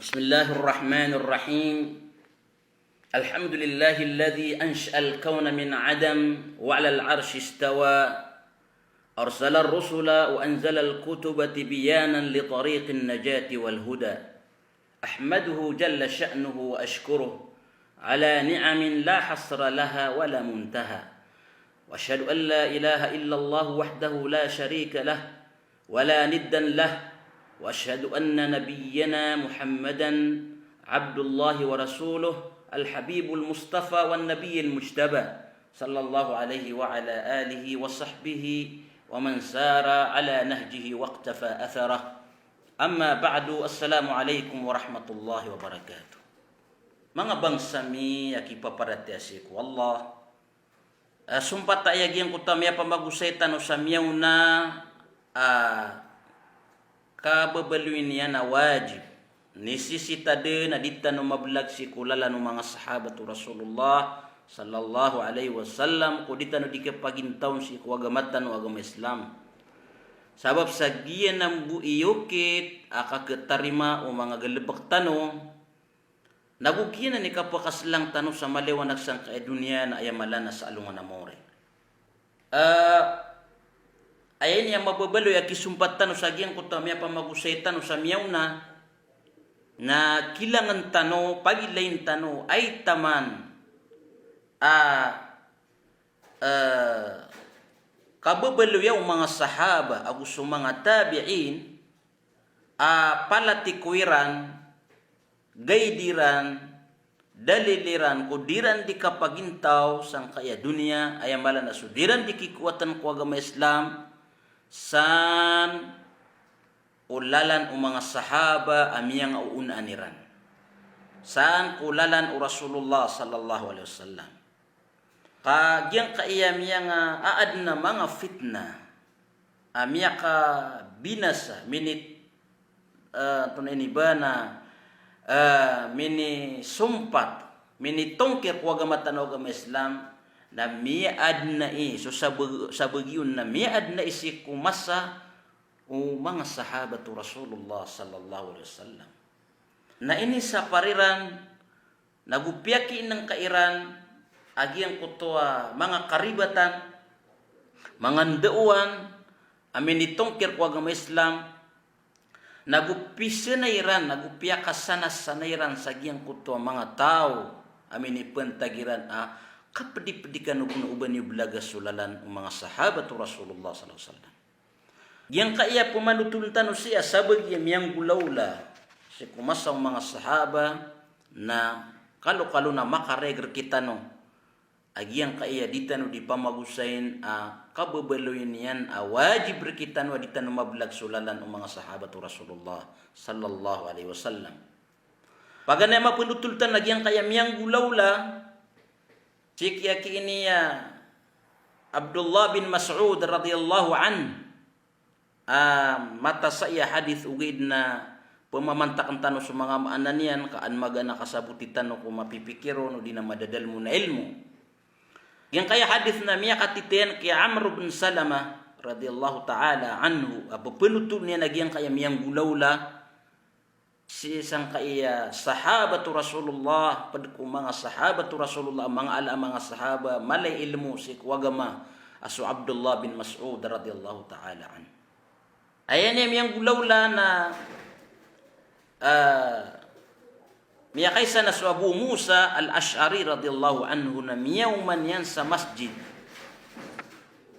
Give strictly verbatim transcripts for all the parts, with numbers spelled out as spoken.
بسم الله الرحمن الرحيم. الحمد لله الذي أنشأ الكون من عدم وعلى العرش استوى. أرسل الرسل وأنزل الكتب تبيانا لطريق النجاة والهدى. أحمده جل شأنه وأشكره على نعم لا حصر لها ولا منتهى. وأشهد أن لا إله إلا الله وحده لا شريك له ولا ندا له، وأشهد أن نبينا محمدا عبد الله ورسوله الحبيب المصطفى والنبي المجتبى، صلى الله عليه وعلى آله وصحبه ومن سار على نهجه واقتفى أثره. أما بعد، السلام عليكم ورحمة الله وبركاته. Manga bangsa mi a kipaparatiyaya sii ko Allah, ah, sompat a aya giyangkoto a miyapamagosay tano sa miyaona, ah, kababaloy niyan a wajib. Nisisitaden a di tano mablag sii ko lalan o manga sahabat o Rasulullah sallallahu alaihi wasallam, ko di tano di kapagintaw sii ko agama tano a agama Islam. Sabap sa giyanan bo i okit a kaketarima o manga galebek tano, nago giyanan i kapakaselang tano sa maliwanag sangkai a doniya na aya mala na sa alongan a maori. Ah, aya ini a mababaloy a kisompat tano sa giyangkoto a miyapamagosay tano sa miyaona, na kilangan tano, pagilayin tano, ay taman, ah, eh, kababaloya o manga sahaba ago so manga tabi'in, a palatiko iran, guide iran, dalil iran, ko di ran di kapagintaw sangkai a doniya, aya mala na so di ran di kikowaten ko agama Islam, san o lalan o manga sahaba a miyangaoonaan iran. San ko lalan o Rasulullah sallallahu alaihi wasallam. Ka giyangkaya miyanga, a, aden a manga fitna a miyakabinasa, minit, eh, antonaa ini ba na, eh, minisompat, minitongkir ko agama tano a agama Islam, na miyaaden ai, so sabag-, sabagi on na miyaaden ai sii ko masa o manga sahabat o Rasulullah sallallahu alaihi wasallam. Na inisapar iran, nago piyakiinengka iran a giyangkoto a manga karibatan, manga ndaowan a minitongkir ko agama Islam, nago pisanay iran, nago piyakasanasanay iran sa giyangkoto a manga taw a minipantag iran a kapedipedikan o bo na oba niyo belaga so lalan o manga sahabat o Rasulullah sallallahu alaihi wasallam. Giyangkaya pemanotoln tano sii a sabagi a miyanggolawla sii ko masa o manga sahaba na kalokalo na makareg rekitano a giyangkaya di tano di pamagosayin a kababaloy niyan a wajib rekitano a di tano mablag so lalan o manga sahabat o Rasulullah sallallahu alaihi wasallam. Paganay a mapenotol tano a giyangkaya miyanggolawla sii ki, aki ini a Abdullah bin Mas'ud radhiyallahu anhu. Ah, mataan sa iya hadith, ogaid na pemamantaken tano so manga maana niyan, ka an magana kasaboti tano ko mapipikir on, odi na madadalem on a ilmo. Giyangkaya hadith na miyakatitayan ki Amr bin Salamah radhiyallahu ta'ala anhu, a pepenotol niyan a giyangkaya miyanggolawla sii sangkaya sahabat o Rasulullah, ped ko manga sahabat o Rasulullah, manga ala a manga sahaba, mala i ilmo sii ko agama, a so Abdullah bin Mas'ud radhiyallahu ta'ala anhu. Aya niyan miyanggolawla na, ah, miyakaisa na so Abu Musa al-Ash'ari radhiyallahu anhu na miyaoma niyan sa masjid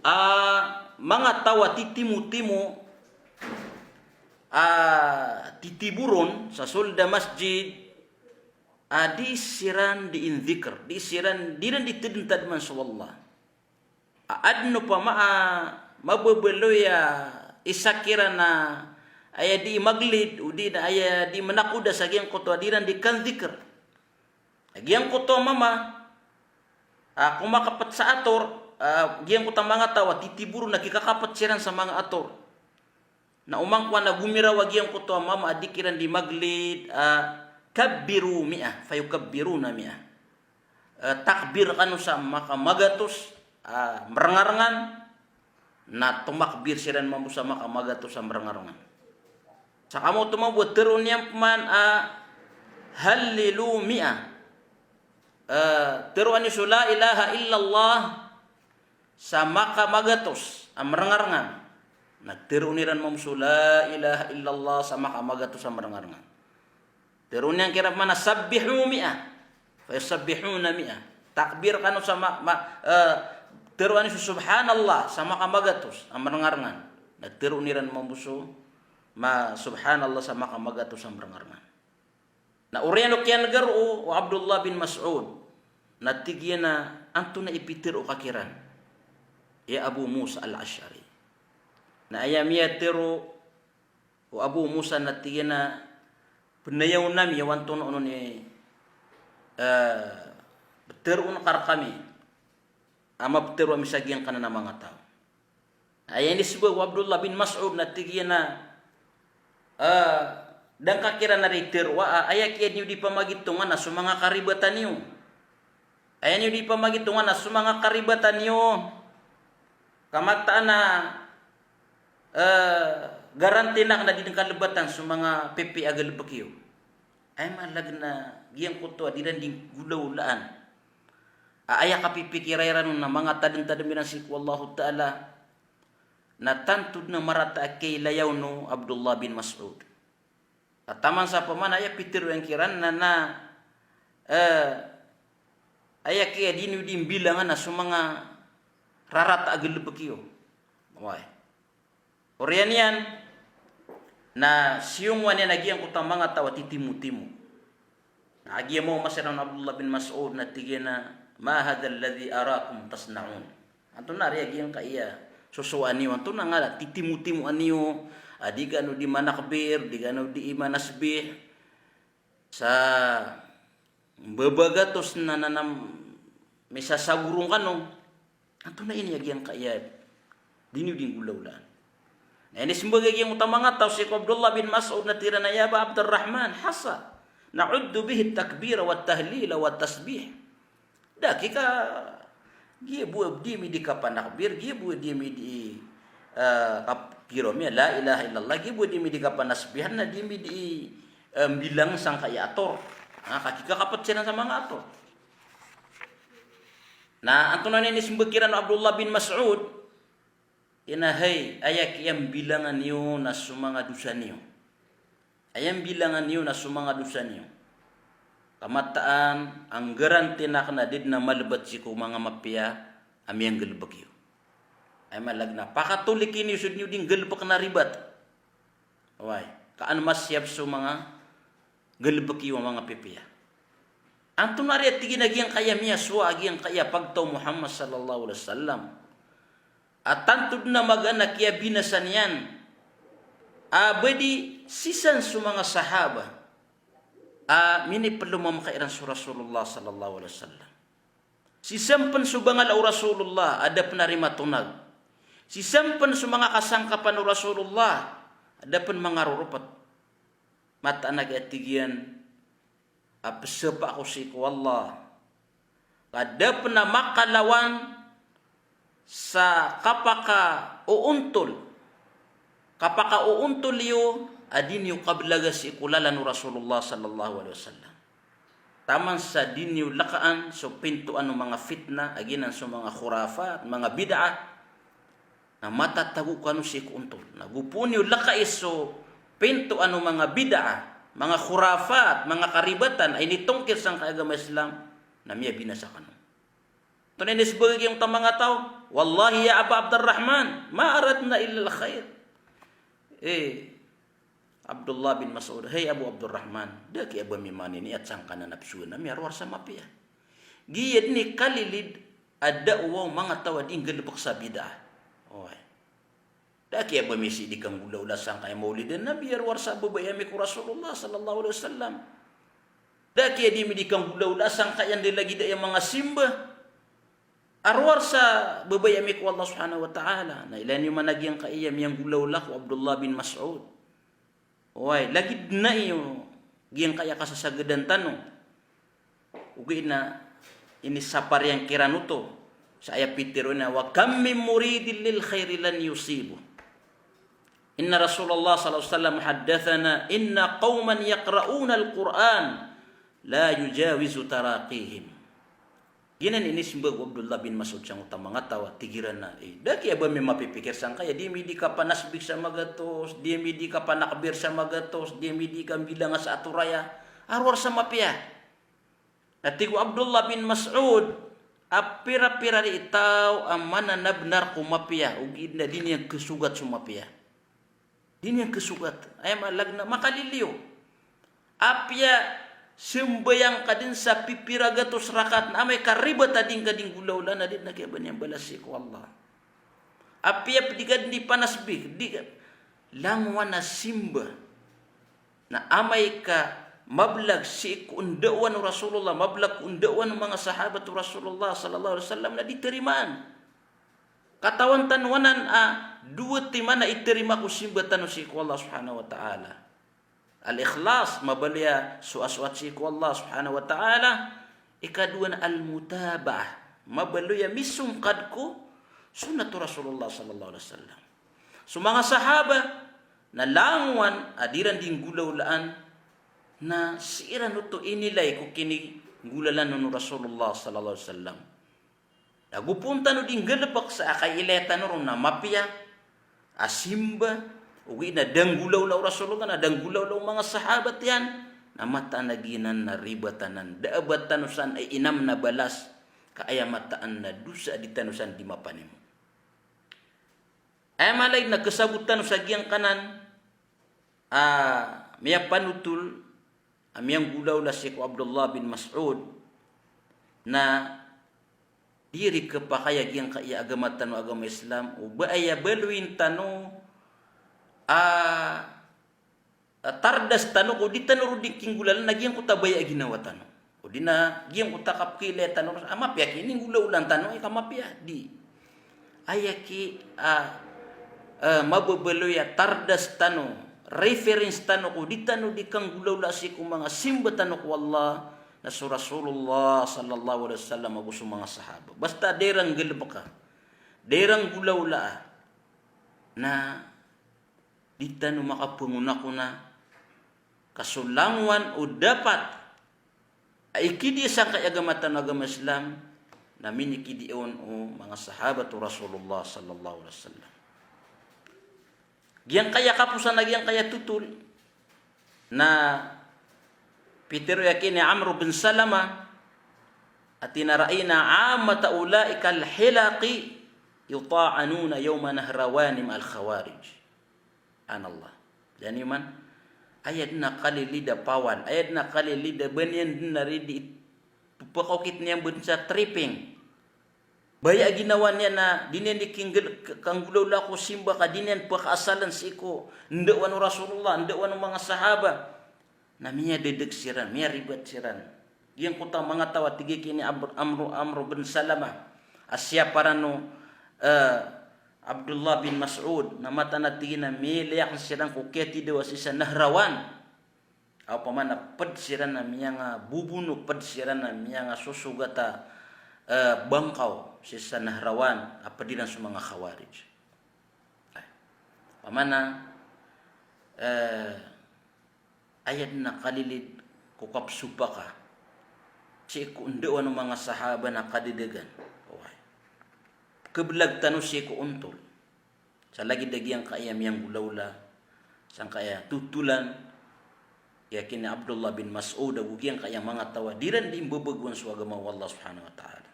a manga taw a titimotimo, a titiboron sa soled a masjid, a di siran di indhikr, di siran, di ran di tedentad man so Allah. A aden opama a mababaloy a isa kiran a aya di maglid, odi na aya di manakoda sa giyangkoto a di ran di kandhikr. A giyangkoto a mama a komakapet sa ator, a giyangkoto a manga taw a titiboron a kikakapet siran sa manga ator. Na oman kowan a gomiraw a giyangkoto a mama a di kiran di maglid, a, kabbiru mi'a, fayukabbiruna mi'a. A, takbir kano sa makamagatos a merengarengan, na tomakbir siran mambo sa makamagatos a merengarengan. Sa kamo toman bo a teroon iyan peman a Hallilu mi'a. Eh, teroa niyo so la ilaha illallah sa makamagatos a marengarengan. Na teroon iran mambo so la ilaha illallah sa makamagatos a marengarengan. Teroon iyan kiran mana sabbihu mi'a. Fa yusabbihuna mi'a. Takbir kano sa ma-, ma-, eh, teroon iyan so subhanallah sa makamagatos a marengarengan. Na teroon iran mambo so ma-, subhanallah sa makamagatos a marengarengan. Na oriyan o kiyanegar o, o Abdullah bin Mas'ud, na tig iyan a antonaa i pitero ka kiran, ya Abu Musa al-Ash'ari. Na aya miyatero o Abu Musa na tig iyan a penayawn ami o antonaa onon i, eh, peteroon ka rekami a mapetero ami sa giyangkanan a manga taw. Aya inisembag o Abdullah bin Mas'ud na tig iyan a, eh, da ngka kiran a di teroa a aya kiya niyo di pamagitongan a so manga karibatan iyo. Aya niyo di pamagitongan a so manga karibatan iyo. Ka mataan a, eh, garanti aken a di den kalebatan so manga pipiya a galebek iyo. Aya maana aken na giyangkoto a di ran di nggolawlaan a aya kapipikira iran on na manga tademtadem iran sii ko Allahu Ta'ala, na tanto den a marata a kiyailaya on o Abdullah bin Mas'ud. Ka taman sa pman a aya pitero iyan kiran na, na, eh, aya kiya di niyo di mbilangan a so manga rarata a galebek iyo. Oway. Oriyan iyan, na siyongowan iyan a giyangkoto a manga taw a titimotimo. Na giya maoma siran o Abdullah bin Mas'ud na tig iyan a, "Ma hadha alladhi arakum tasna'un?" Antonaa ari a giyangkaya sosowaan iyo, antonaa nga titimotimoan iyo, a di kano di manakbir, di kano di manasbih. Sa mbabagatos na, na, na misasagorong kano. Antonaa ini a giyangkaya di niyo di nggolawlaan? Na inisembag a giyangkoto a manga taw sii ko Abdullah bin Mas'ud na tig iran a, "Ya Aba Abdurrahman, hasa na'uddu bihi takbira wa tahlila wa tasbih." Da ki ka, giya bo a di mi di kapanakbir, giya bo a di mi di, eh, kap-, piro mi, la ilaha illallah, giya bo a di mi di kapanasbihan, na di mi di, eh, mbilang sangkaya ator. Na ka ki ka kapet siran sa manga ator. Na antonaa i inisembag kiran o Abdullah bin Mas'ud, ina hay, aya kiya mbilangan iyo na so manga dosa niyo. Aya mbilangan iyo na so manga dosa niyo. Ka mataan a nggaranti aken a di den a malebat sii ko manga mapiya a miyanggalebek iyo. Aya maana aken na pakatoliki niyo so di niyo di nggalebek na ribat. Oway, ka an masiyap so manga galebek iyo a manga pipiya. Antonaa ari a tig iyan a giyangkaya miyasowa a giyangkaya pagtaw o Muhammad sallallahu alaihi wasallam a tanto den a magaan a kiyabinasa niyan a ba di sisan so manga sahaba a minipelomamka iran so Rasulullah sallallahu alaihi wasallam. Sisan pen so bangala o Rasulullah a da pen ari matonag. Sisan pen so manga kasangkapan o Rasulullah a da pen mangaroropet. Mataan a giya tig iyan a pesapa ako sii ko Allah ka da pen a makalawan sa kapakaoontol, kapakaoontol iyo a di niyo kabelaga sii ko lalan o Rasulullah sallallahu alaihi wasallam. Taman sa di niyo lekaan so pintoan o manga fitna, a giyanan so manga khurafat, manga bid'ah, na matatago kano sii ko ontol. Na go pn iyo lekai so pintoan o manga bid'ah, manga khurafat, manga karibatan a initongkil sangkai agama Islam, na miyabinasa kano. Antonaa i inisembag a giyangkoto a manga taw? Wallahi ya Aba Abdurrahman, ma aradna illa al-khair. Eh, Abdullah bin Mas'ud, hay Abu Abdurrahman, da kiya ba mi maniniyat sangkanan a pesowan ami a rowar sa mapiya. Giya den i kalilid a da'wah o manga taw a di nggalebek sa bid'ah. Oway. Da kiya ba mi sii di kanggolawla sangkaya Maulid an-Nabi a rowar sa babaya ami ko Rasulullah sallallahu alaihi wasallam. Da kiya di mi di kanggolawla sangkaya anda lagid aya manga simba a rowar sa babaya ami ko Allah subhanahu wa ta'ala. Na ilaya niyo man a giyangkaya miyanggolawla ko Abdullah bin Mas'ud. Oway, lagid na iyo giyangkaya kasasagadan tano. Ogaid na inisapar iyan kiran oto sa aya pitero iyan a, "Wa kam min muridin lil khairi lan yusibuh. Inna Rasulullah sallallahu alaihi wasallam haddathana, inna qawman yaqra'una al-Qur'an la yujawizu taraqihim. Giyanan i inisembag o Abdullah bin Mas'ud sangkoto a manga taw a tig iran a, eh, da kiya ba mi mapipikir sangkaya, di mi di kapanasbih sa magatos, di mi di kapanakbir sa magatos, di mi di kambilanga sa atoraya a rowar sa mapiya. Na tig o Abdullah bin Mas'ud a pira-pira di taw a mananabnar ko mapiya, ogaid na di niyan kesogat so mapiya. Di niyan kesogat. Aya maana niyan na makaliliyo. Apiya sembayang ka den sa pipira gatos rakaat na amay ka ribat a di ngka di nggolawlaan na di na kiyaban iyan balas sii ko Allah. Apiya ped di ka den di panasbih, di ka, langowan a simba. Na amay ka mablag sii ko ndaowan o Rasulullah, mablag ko ndaowan o manga sahabat o Rasulullah sallallahu alaihi wasallam na di tarimaan. Katawan tano anan a dowa timan a itarima ko simba tano sii ko Allah subhanahu wa ta'ala. Al-ikhlas, mabaloy a soasoat sii ko Allah subhanahu wa ta'ala. Ikadowa na al-mutaba'ah, mabaloy a misongkad ko sunnat o Rasulullah sallallahu alaihi wasallam. So manga sahaba na langowan a di ran di nggolawlaan na sii ran oto inilay ko kininggolalaan on o Rasulullah sallallahu alaihi wasallam. Na go poon tano di nggalebek sa a kailaya tano ron na mapiya a simba, ogaid na da nggolawla o Rasulullah, na da nggolawla o manga sahabat iyan, na mataan a giyanan na ribat anan. Da a ba tano san inam na balas, ka aya mataan na dosa a di tano san di mapanimo. Aya maana niyan na kesabot tano sa giyangkanan a miyapanotol a miyanggolawla sii ko Abdullah bin Mas'ud na di iri kepakay a giyangkaya agama tano a agama Islam, o ba aya baloyin tano a, a tardas tano ko di tano ron di kinggolalaan na giyangkoto a baya a ginawa tano. O di na giyangkoto a kapkilay tano ron a mapiya ki ininggolawlaan tano, ika mapiya, di. Aya ki, a, a, mababaloy a tardas tano, reference tano ko di tano di kanggolawla sii ko manga simba tano ko Allah, na so Rasulullah sallallahu alaihi wasallam ago so manga sahaba. Basta da iran nggalebeka, da iran nggolawlaa, na di tano makapangonakona, ka so langowan o dapat a ikidiya sangkaya agama tano a agama Islam, na minikidi on o manga sahabat o Rasulullah sallallahu alaihi wasallam. Giyangkaya kaposan a giyangkaya totol, na pitero iyan ki ni Amr bin Salama, a tig iyan a ra'ayna 'ammata ula'ikal hilaqi yuta'anuna yawma Nahrawani ma'al khawarij. Subhanallah. Aya niyo man, aya den a kalilid a pawal, aya den a kalilid a ba niyan den a ridi pepakaokit niyan ben sa tripping. Baya a ginawa niyan na di niyan di kinggol-, k-, kanggolawla ko simba ka di niyan pekaasalan sii ko ndaowan o Rasulullah, ndaowan o manga sahaba. Na miyadedeg siran, miyaribat siran. Giyangkoto a manga taw a tig iyan ki ni Abr-, Amru, Amru bin Salama, a siyaparan o, eh, Abdullah bin Mas'ud, na mataan a tig iyan a milayak siran ko kiyatidawa sii sa Nahrawan. Opama na ped siran a miyangabobono, ped siran a miyangasosogat a, eh, bangkaw sii sa Nahrawan, a ped iran so manga Khawarij. Opama na, eh, aya den a kalilid ko kapsopaka sii ko ndaowan o manga sahaba na kadedegan. Oway. Kebelag tano sii ko ontol. Sa lagid a giyangkaya miyanggolawla, sangkaya totolan, giya ki ni Abdullah bin Mas'ud, ago giyangkaya manga taw a di ran di mbebegowan so agama o Allah subhanahu wa ta'ala.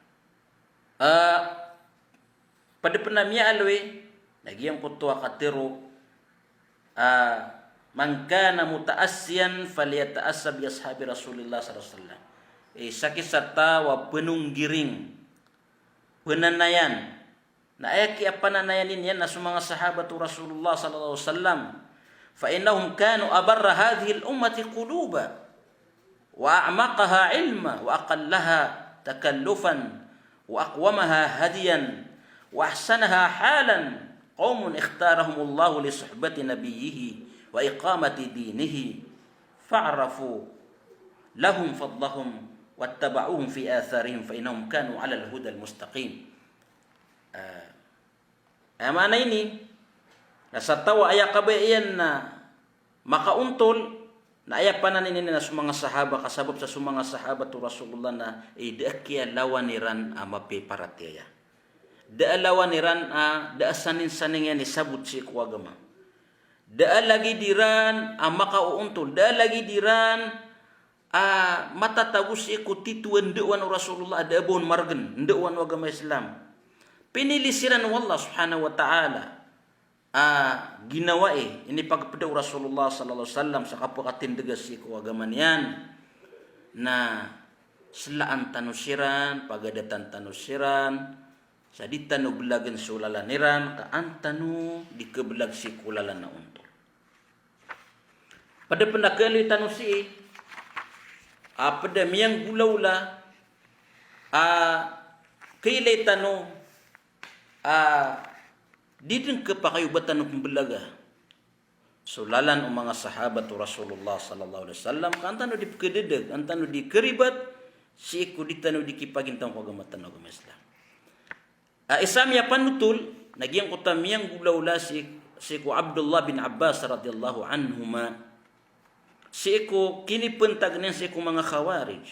Ah, ped pen a miyaaloy, na giyangkoto a katero, ah, "Man kana muta'assiyan falyata'assa bi ashabi Rasulillah sallallahu alaihi wasallam." Eh, sakisa taw a penonggiring, penanayan. Na aya kiyapananayan iyan na so manga sahabat o Rasulullah sallallahu alaihi wasallam. Fa innahum kanu abarra hadhihil ummati quluba, wa a'maqaha ilma, wa aqallaha takallufan, wa aqwamaha hadiyan, wa ahsanaha halan. Qawmun ikhtarahumullahu li suhbati nabiyyihi, wa iqamati dinihi. Fa'rafu lahum fadlahum, wattaba'uhum fi atharihim, fa innahum kanu alal hudal mustaqim. Ah, aya maana ini, na sa taw a aya kabaya iyan na makaontol, Na aya pn a ini na so manga sahaba, ka sabap sa so manga sahaba o Rasulullah na, eh, da a kiyalawan iran a mapiparatiyaya. Da a lawan iran a, da a saningsaning iyan i sabot sii ko agama. Da a lagid iran a makaoontol, da a lagid iran a matatago sii ko titho a ndaowan o Rasulullah a da a ba on margn, ndaowan o agama Islam. Pinili siran o Allah subhanahu wa ta'ala a ginawa i inipagpda o Rasulullah sallallahu alaihi wasallam sa kapakatindga sii ko agama niyan. Na slaan tano siran, pagadatan tano siran, sa di tano blagn so lalan iran, ka an tano di khablag sii ko lalan a ontol. Pd a pn a kaaloy tano sii a pd a miyanggolawla a kailay tano a di dn khapakay o ba tano pmblaga so lalan o manga sahabat o Rasulullah sallallahu alaihi wasallam, ka an tano di pkhaddg, an tano di kharibat sii ko di tano di kipagintaw ko agama tano a agama Islam. A isa a miyapanotol na giyangkoto a miyanggolawla sii, sii ko Abdullah bin Abbas radhiyallahu anhuma, sii ko kinipantag niyan sii ko manga Khawarij.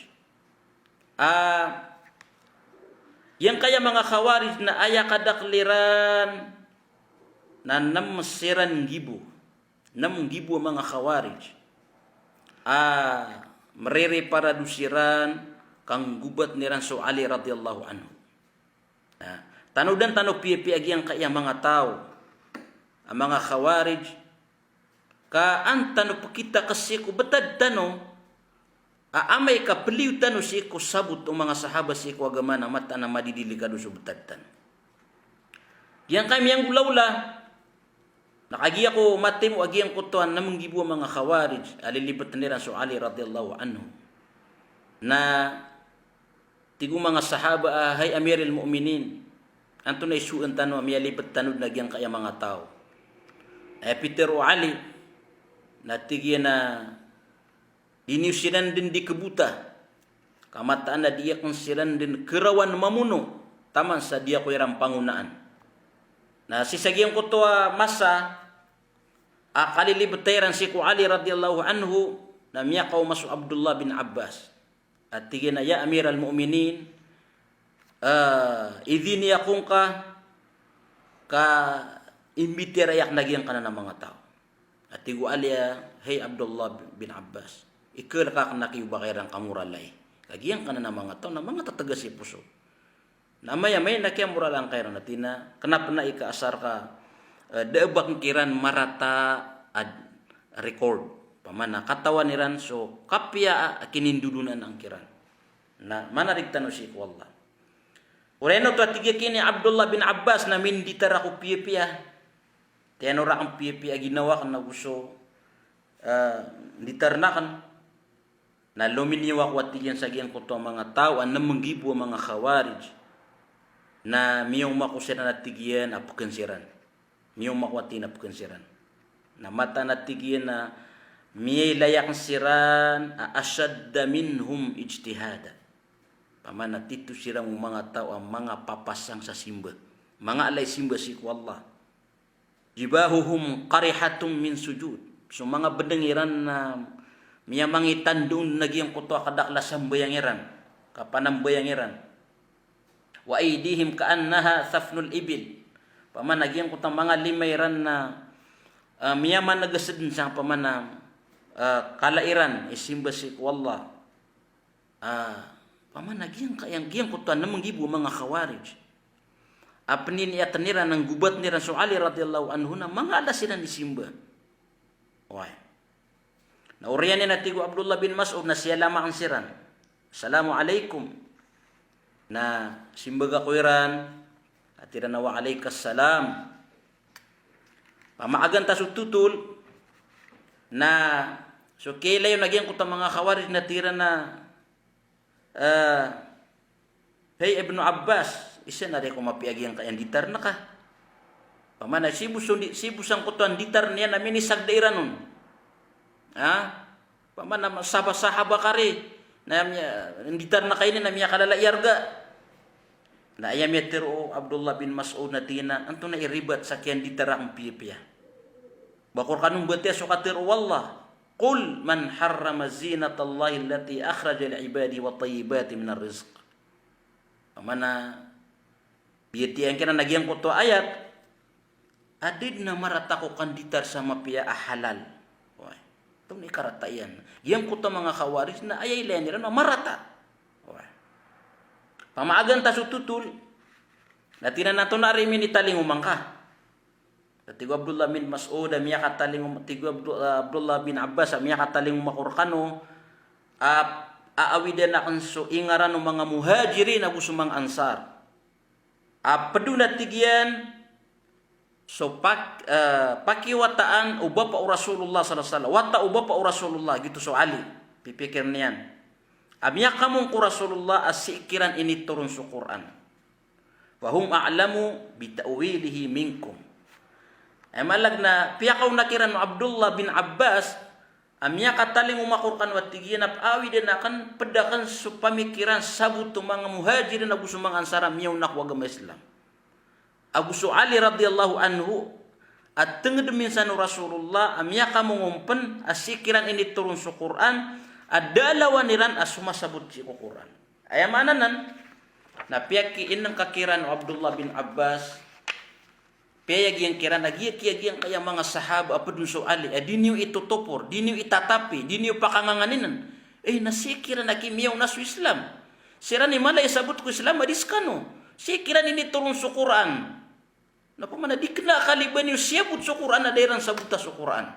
A giyangkaya manga Khawarij na aya kadakl iran na nem siran nggibo. Nem nggibo a manga Khawarij a mririparado siran ka nggobatn iran so Ali radhiyallahu anhu. Na tanodan tano piyapiya giyangkaya manga taw a manga Khawarij, ka an tano pkitaka sii ko btad tano a amay ka pliyo tano sii ko sabot o manga sahaba sii ko agama na mataan a madidilikado so btad tano. Giyangkaya miyanggolawla na kagiya ko matimo a giyangkoto a nem nggibo a manga Khawarij a lilibtn iran so Ali radhiyallahu anhu. Na tig o manga sahaba a, "Hay Amiril Mu'minin, antonaa i soon tano a miyalibtan tano dn a giyangkaya manga taw?" Aya pitharo o Ali na tig iyan a, "Di niyo siran dn di khabota, ka mataan a di akn siran dn kharawan mamono taman sa di ako iran pangonaan." Na sii sa giyangkoto a masa a kalilibta iran sii ko Ali radhiyallahu anhu, na miyakaoma so Abdullah bin Abbas a tig iyan a, "Ya Amiral Mu'minin, eh, idini ako ngka ka imbitiyarai akn a giyangkanan a manga taw." A tig o Ali a, "Hay Abdullah bin Abbas, ikalk akn a kiyoba ka iran ka moralai. Ka giyangkanan a manga taw na manga tataga sii poso. Na amay-amay na kiyamoralan ka iran." A tig iyan a, "Kna pn a ika asar ka, eh, da a ba akn kiran marata a record. Pamana katawan iran so kapiya a kinindodonaan akn kiran." Na manarig tano sii ko Allah. Oriyan oto a tig iyan kini Abdullah bin Abbas na minditar ako piyapiya. Tiyanon rakn piyapiya a ginawa akn ago so, eh, nditarn akn. Na lominiyo ako, a tig iyan, sa giyangkoto a manga taw a nem nggibo a manga Khawarij. Na miyaoma ako siran, a tig iyan, a pkn siran. Miyaoma ako, a tig iyan, a pkn siran. Na mataan, a tig iyan, a miyailay akn siran a ashadda minhum ijtihada. Pamana tito siran o manga taw a manga papasang sa simba. Manga ala i simba sii ko Allah. Jibahuhum qarihatun min sujud. So manga bdng iran na miyamangitandoon na giyangkoto a kadakl a sambayang iran, kapanambayang iran. Wa aydihim ka'annaha safnul ibil. Pamana giyangkoto a manga lima iran na, ah, miyamangs dn sa pamana, ah, kala iran i simba sii ko Allah. Ah, pamana giyangka-, giyangkoto a nem nggibo a manga Khawarij a pniniyatn iran a nggobatn iran so Ali radhiyallahu anhu na manga ala siran i simba. Oway. Na oriyan iyan, a tig o Abdullah bin Mas'ud, na siyalaman akn siran. "Assalamu alaikum." Na simbag ako iran, a tig iran a, "Wa alaikas salam." Pamaagan ta so totol, na so kiyailay on a giyangkoto a manga Khawarij na tig iran a, eh, "Hay Ibnu Abbas, isa na di ako mapiya giyangkaya nditarn ka." Pamana sii bo so ndi-, sii bo sangkoto a nditarn iyan a minisagda iran on. Ha? Pamana sa-, sahaba ka ri, na miya-, nditarn ka ini na miyakalala i arga. Na aya miyatharo o Abdullah bin Mas'ud na tig iyan a, "Antonaa i ribat sa kiyanditar akn piyapiya? Ba ko rkano mbatiya so katharo o Allah?" "Qul man harrama zinatallahi allati akhraja li ibadihi wat tayyibati minar rizq." Mana, biyatiya kiran a giyangkoto a ayat a da dn a marata ko kanditar sa mapiya a halal. Oway. Antonaa i karata iyan? Giyangkoto a manga Khawarij na aya ilayan iran na marata. Oway. Pamaagan ta so totol, na tig iran a antonaa ri minitalingoma ngka? Tig o Abdullah bin Mas'ud a miyakatalingoma, tig o Abdu-, Abdullah bin Abbas a miyakatalingoma ko rkano a, a, aawidan akn so ingaran o manga Muhajirin ago so manga Ansar. A pd on a tig iyan so pak-, eh, pakiwataan o bapa o Rasulullah sallallahu alaihi wasallam. Wata o bapa o Rasulullah, giyoto so Ali. Pipikir iyan a miyakamong ko Rasulullah a sii kiran initoron so Qur'an. Wa hum a'lamu bi ta'wilihi minkum. Aya maana na piyakaona kiran o Abdullah bin Abbas a miyakatalingoma ko rkano a tig iyan a paawidan akn, pd akn so pamikiran, sabot o manga Muhajirin ago so manga Ansar a miyaona ko agama Islam. Ago so Ali radiyallahu anhu a tngd minsan o Rasulullah a miyakamong on pn a sii kiran initoron so Qur'an a da a lawan iran a somasabot sii ko Qur'an. Aya maana nan na piyakiinngka kiran o Abdullah bin Abbas, piyayag iyan kiran a giya, kiya giyangkaya manga sahaba a pd on so Ali a di niyo itotopor, di niyo itatapi, di niyo pakanganganinen. Eh, na sii kiran a kimiyaona so Islam. Siran i mala i sabot ko Islam a di skano. Sii kiran initoron so Qur'an. Na opama na di kna a kaliba niyo siyabot so Qur'an a da iran sabota so Qur'an.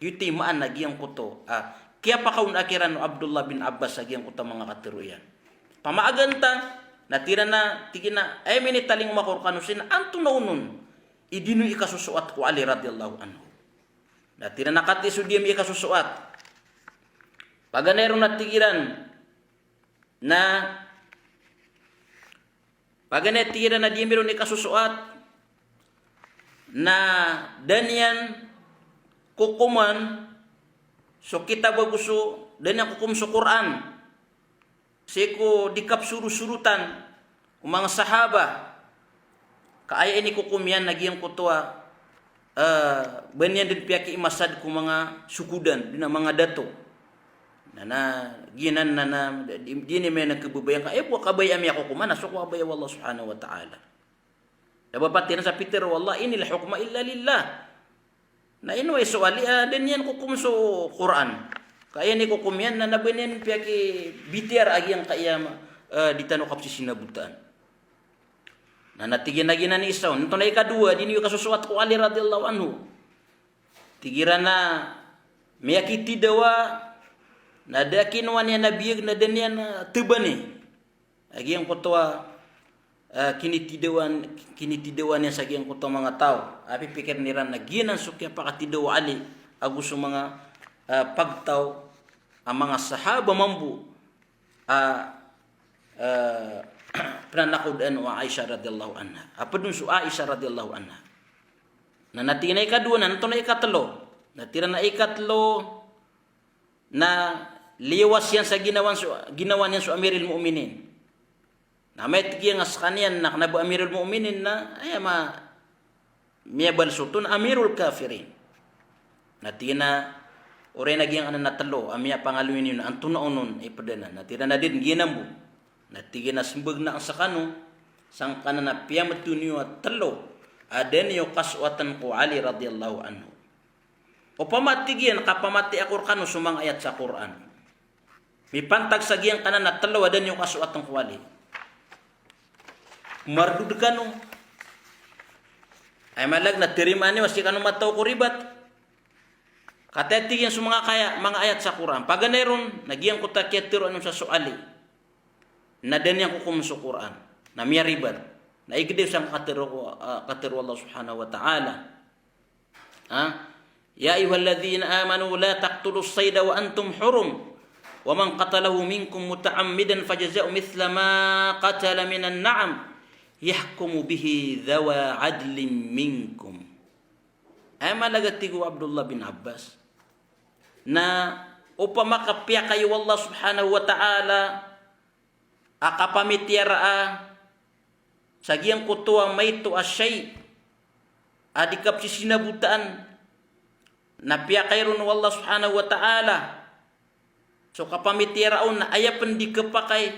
Giyoto i maana giyangkoto a kiyapakaona kiran o Abdullah bin Abbas a giyangkoto a manga katharo iyan. Pamaagan ta, na tig iran a, tig iyan a, aya minitalingoma ko rkano sii na antonaa onon i di niyo ikasosoat ko Ali radiyallahu anhu. Na tig iran a katii so di ami ikasosoat. Paganay ron na tig iran na Paganay, tig iran a di ami ron ikasosoat, na da niyan kokoman so kitab ago so, da niyan kokom so Qur'an sii ko di kapsorosorotan o manga sahaba. Ka aya inikokom iyan na giyangkoto a, eh, ba niyan dn piyakiimasad ko manga sokodan, di na manga dato. Na, na, giyanan na, na, di, di niyan khababayaan ka, eh, bo a kabaya a miyakokom, na so ko kabaya o Allah subhanahu wa ta'ala. Na ba patharo sa pitharo o Allah, "Inil hukmu illa lillah." Na ino ay so Ali a da niyan kokom so Qur'an. Ka aya inikokom iyan na, na ba niyan piyakibitiyaraa giyangkaya, eh, di tano kapsisinabotaan. Na, na tig iyan a giyanan i isa on. Antonaa i ikadowa, di niyo ikasosoat ko Ali radiyallahu anhu? Tig iran a miyakitidawa, na da kinowa niyan a biyag na da niyan, eh, tbani a giyangkoto a, eh, kinitidawan, kinitidawa niyan sa giyangkoto a manga taw. A pipikirn iran na giyanan so kiyapakatidawa o Ali ago so manga, eh, pagtaw a manga sahaba mambo a, eh, pnanakodaan o Aisha radiyallahu anha. A pd on so Aisha radiyallahu anha. Na, na tig iyan a ikadowa, na antonaa i ikatlo? Na tig iran a ikatlo na liyawas iyan sa ginawa niyan so, ginawa niyan so Amirul Mu'minin. Na amay tig iyan a skaniyan na kna ba Amirul Mu'minin na, aya ma, miyabalsoton Amirul Kafirin. Na tig iyan a, oriyan a giyangkanan a tlo a miyapangaloy niyo na antonaa onon i pd anan. Na tig iran a da dn giyanan bo. Na tig iyan a smbag akn skano, sangkanan a piyamto niyo a tlo a da niyo kasoatan ko Ali radiyallahu anhu. Opama, tig iyan, kapamatiya ko rkano so manga ayat sa Qur'an mipantag sa giyangkanan a tlo a da niyo kasoatan ko Ali, mardod kano. Aya maana na tarimaan iyo a sii kano mataw ko ribat. Katii, tig iyan, so manga kaya, manga ayat sa Qur'an. Paganay ron na giyangkoto a kiyatharoa niyo sa so Ali na da niyan kokom so Qur'an, na miyaribat. Na igdam sa katharo, ah, katharo o Allah subhanahu wa ta'ala. Ha? "Ya ayyuhalladhina amanu la taqtulus sayda wa antum hurum. Wa man qatalahu minkum muta'ammidan fajaza'un mithla ma qatala minan na'am. Yahkumu bihi dhawa adlin minkum." Aya maana, tig o Abdullah bin Abbas, na opama ka piyakay o Allah subhanahu wa ta'ala a kapamitiyaraa sa giyangkoto a maito a shay a di kapsisinabotaan na piyakay ron o Allah subhanahu wa ta'ala so kapamitiyara on na aya pn di khapakay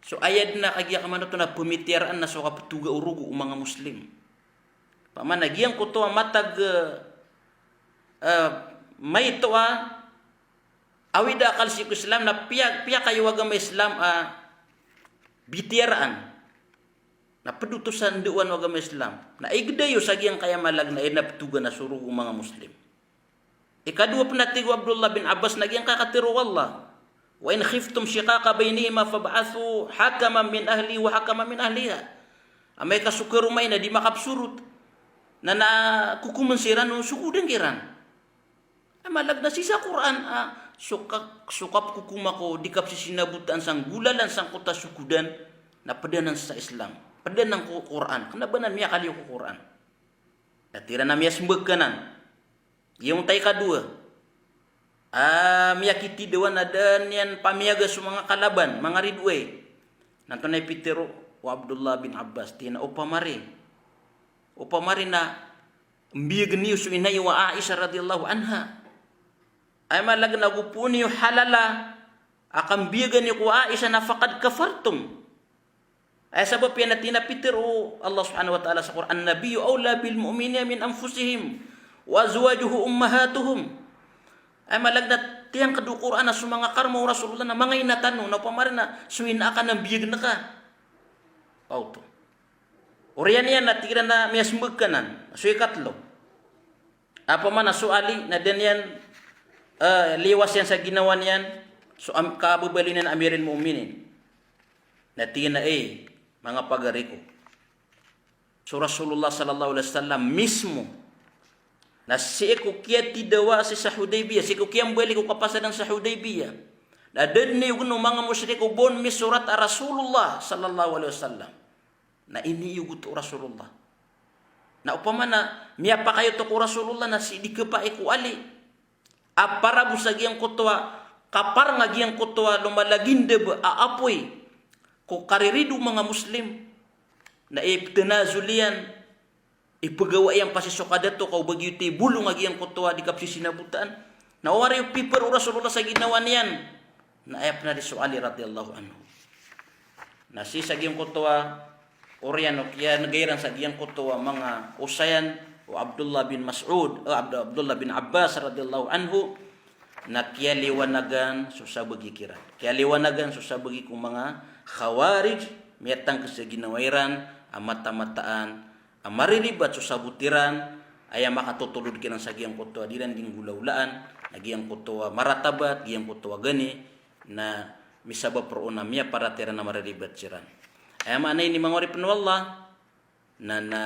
so aya dn a kagiya kamanoto na pamitiyaraan na so kaptoga o rogo o manga Muslim. Pamana giyangkoto a matag, eh, maito a awida akal sii ko Islam na piya, piyakay o agama Islam a bitiyaraan. Na pd oto sa ndao o agama Islam. Na igda iyo sa giyangkaya malag na aya na ptogan a so rogo o manga Muslim. Ikadowa pn a tig o Abdullah bin Abbas na giyangkaya katharo o Allah: "Wa in khiftum shiqaqa baynihima fab'athu hakaman min ahlihi wa hakaman min ahliha." Amay ka so karoma iyan na di makapsorot, na, na kokomn siran o sogodan kiran. Aya malag na sii sa Qur'an a so ka, so kapkokoma ko di kapsisinabotaan sa nggolalan sangkoto a sogodan, na pd anan sa Islam. Pd anan ko Qur'an. Kna ba anan miyakaliyo ko Qur'an. Na tig iran a miyasmbag ka anan. Giyangkoto a ikadowa a miyakitidawa na da niyan pamiyaga so manga kalaban, manga ridoay. Na antonaa i pitharo o Abdullah bin Abbas, tig iyan a opama ri, opama ri na mbiyagn iyo so ina iyo a Aisha radhiyallahu anha, aya malag na go poon iyo halala a kambiyagan iyo ko Aisha na faqad kafartum. Aya sabap iyan na tig iyan a pitharo o Allah subhanahu wa ta'ala sa Qur'an, "An-nabiyyu awla bil mu'minina min anfusihim wa azwajuhu ummahatuhum." Aya malag na tiyangkd o Qur'an a so manga karoma o Rasulullah na manga ina tano, na opama ri na so ina ka na mbiyagn ka. Oto. Oriyan iyan na tig iran a miyasmbag ka anan. So ikatlo. Opama na so Ali na da niyan, eh, liwas iyan sa ginawa niyan, so am-, kababaloy niyan a Amirul Mu'minin. Na tig iyan a, "Eh, manga pagari ko, so Rasulullah sallallahu alaihi wasallam mismo, na sii ko kiyatidawa sii sa Hudaybiyah, sii ko kiyambalik o kapasadan sa Hudaybiyah, na da dn iyogon o manga mushrik o ba on misorat a Rasulullah sallallahu alaihi wasallam." Na iniyogot o Rasulullah. Na opama na miyapakay oto ko Rasulullah na sii di khapakay ko Ali a para bo sa giyangkoto a kaparang a giyangkoto a lomalaginda a apoy ko karirido o manga Muslim. Na iptanazul iyan, ipagawa iyan pasi so kadato ka o ba giyoto i bolong a giyangkoto a di kapsisinabotaan. Na o ari o pipar o Rasulullah sa ginawa niyan. Na aya pn a di so Ali radhiyallahu anhu. Na sii sa giyangkoto a oriyan o kiyanega iran sa giyangkoto a manga osayan o Abdullah bin Mas'ud, eh, Abd-, Abdullah bin Abbas radhiyallahu anhu, na kiyaliwanagan so sabagi kiran. Kiyaliwanagan so sabagi ko manga Khawarij, miyatangkd sa ginawa iran a mata-mataan a mariribat so sabot iran, aya makatotolod kiran sa giyangkoto a di iran di nggolawlaan, na giyangkoto a maratabat, giyangkoto a gani, na misabap roo na miyaparatiyaya iran a mariribat siran. Aya maana ini manga oripn o Allah, na, na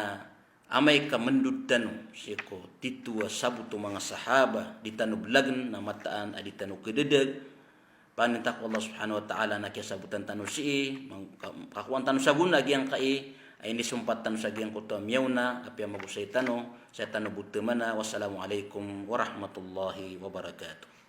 amay ka mndod tano sii ko tito a sabot o manga sahaba, di tano blagn na mataan a di tano kdadg, Pangnin ta ko Allah subhanahu wa ta'ala na kiyasabotan tano sii, mang-, ka-, kakowaan tano sa gona giyangkai a inisompat tano sa giyangkoto a miyaona, apiya magosay tano, saya tano bo tmana. Wassalamu alaikum warahmatullahi wabarakatuh.